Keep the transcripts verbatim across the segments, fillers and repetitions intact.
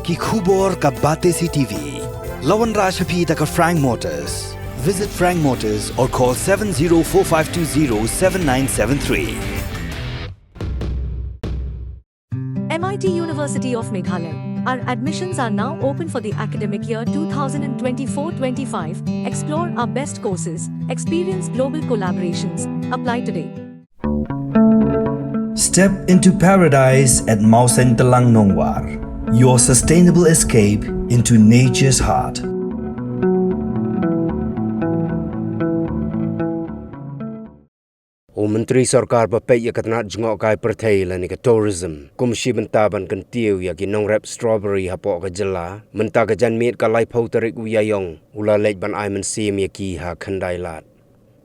Ki khubor ka Batesi T V. La wanrah sha phi da ka Frank Motors. Visit Frank Motors or call seven zero four five two zero seven nine seven three. M I T University of Meghalaya. Our admissions are now open for the academic year two thousand twenty-four twenty-five. Explore our best courses, experience global collaborations. Apply today. Step into paradise at Mawsyntelang Nongwar. Your sustainable escape into nature's heart. U Myntri Sorkar ba peit ïa ka tnat jngohkai pyrthei lane ka tourism, kum shi bynta ban kyntiew ïa ki nongrep strawberry hapoh ka jylla, mynta ka janmiet ka laiphew tarik u Ïaïong u la leit ban ai mynsiem ïa ki ha Khyndai Lad.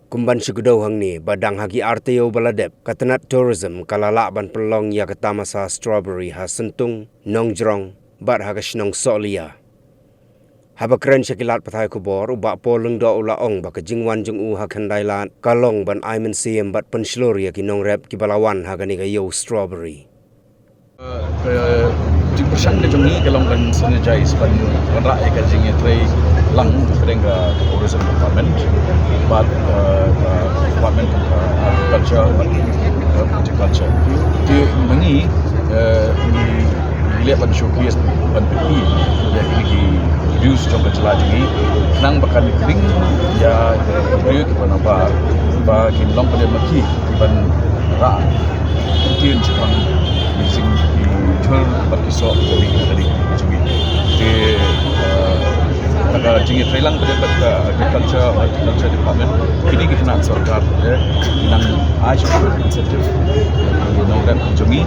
Kum ban shu kdew hangne, ba dang ha ki ar taïew ba la dep, ka tnat tourism ka la lah ban pynlong ïa ka tamasa strawberry ha Syntung, Nongjrong bad ha ka shnong Sohliya. Haba kren sha ki lad pathai khubor, u Bah Paul Lyngdoh u la ong ba ka jingwan jong u ha Khyndai Lad ka long ban ai mynsiem bad pynshlur ïa ki nongrep kiba la wan ha kane ka ïew strawberry. Ka jingpyrshang ka jong ngi ka long ban synergize, ban wanrah ïa ka jingïatreilang hapdeng ka tourism department bad, eh, ka department ka agriculture bad, eh, horticulture. Te ma ngi, eh, ngi, ngi leh ban showcase, ban pyni ïa kine ki produce jong ka jylla jong ngi, khnang ba kan bring ïa ki briew kiba nabar ba kin long ba dei ma ki ban rah ktien shaphang ki jing, ki jhur bad ki soh ka ri ka ri jong ngi. Te, eh, na ka jingïatreilang bad ka agriculture, horticulture department, kine ki tnat sorkar, eh, ki nang ai shaphang incentive ki nongrep jong ngi.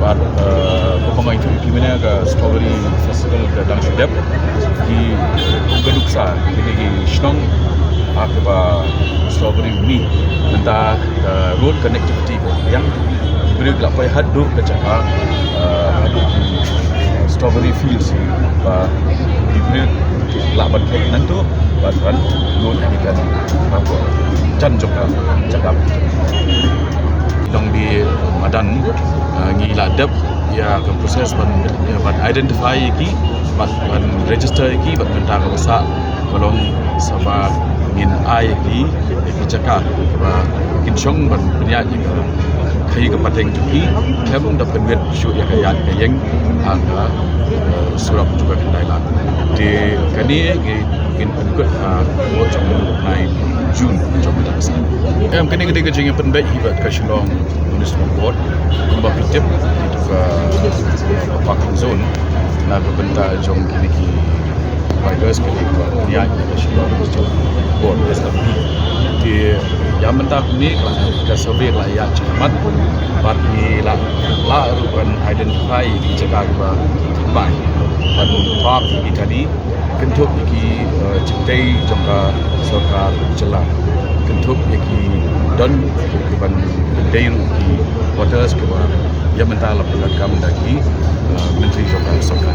Bad, eh, kumba nga ïathuh ïa phi mynne, ka strawberry festival ka dang shu dep. Ki, ka nuksa kine ki shnong ha kaba strawberry u mih, mynta ka road connectivity ka biang, ki briew ki lah poi haduh ka jaka, eh, haduh ki strawberry fields, ba ki briew ki lah ban poi nangto, ban, ban road ki kan, jan jong ka jaka. Dang di madan, eh, ngi la dep ïa ka process ban, ïa ban identify ïa ki, ban, ban register ïa ki, ban mynta ka ba sah ka long sa ba ngin ai ïa ki ïa ki jaka ba kin shong ban pynïaid ïa ka khaïi ka pateng jong ki, khlem da pynwit shuh ïa ka ïaid ka ïeng ha ka, eh, surok jong ka Khyndai Lad. Te kane ngi, ngin pynkut ha ka jong u bnai June jong ka. Em, kane ka dei ka jingïapynbeit hi bad ka Shillong Municipal Board, kumba phi tip, ïa ka parking zone, na ka bynta jong kine ki bikers, kine kiba pynïaid na ka Shillong Municipal Board, S M B. Te ïa mynta kumne ka la, ka survey ka la ïaid shakhmat, bad ngi la, la ruh ban identify ki jaka kiba thymmai ban park ïa ki kali, kynthup ïa ki, eh, jingtei jong ka sorkar jylla, kynthup ïa ki don ki ban tei ruh ki quarters kiba ïa mynta la pyndonkam da ki, eh, myntri jong ka sorkar.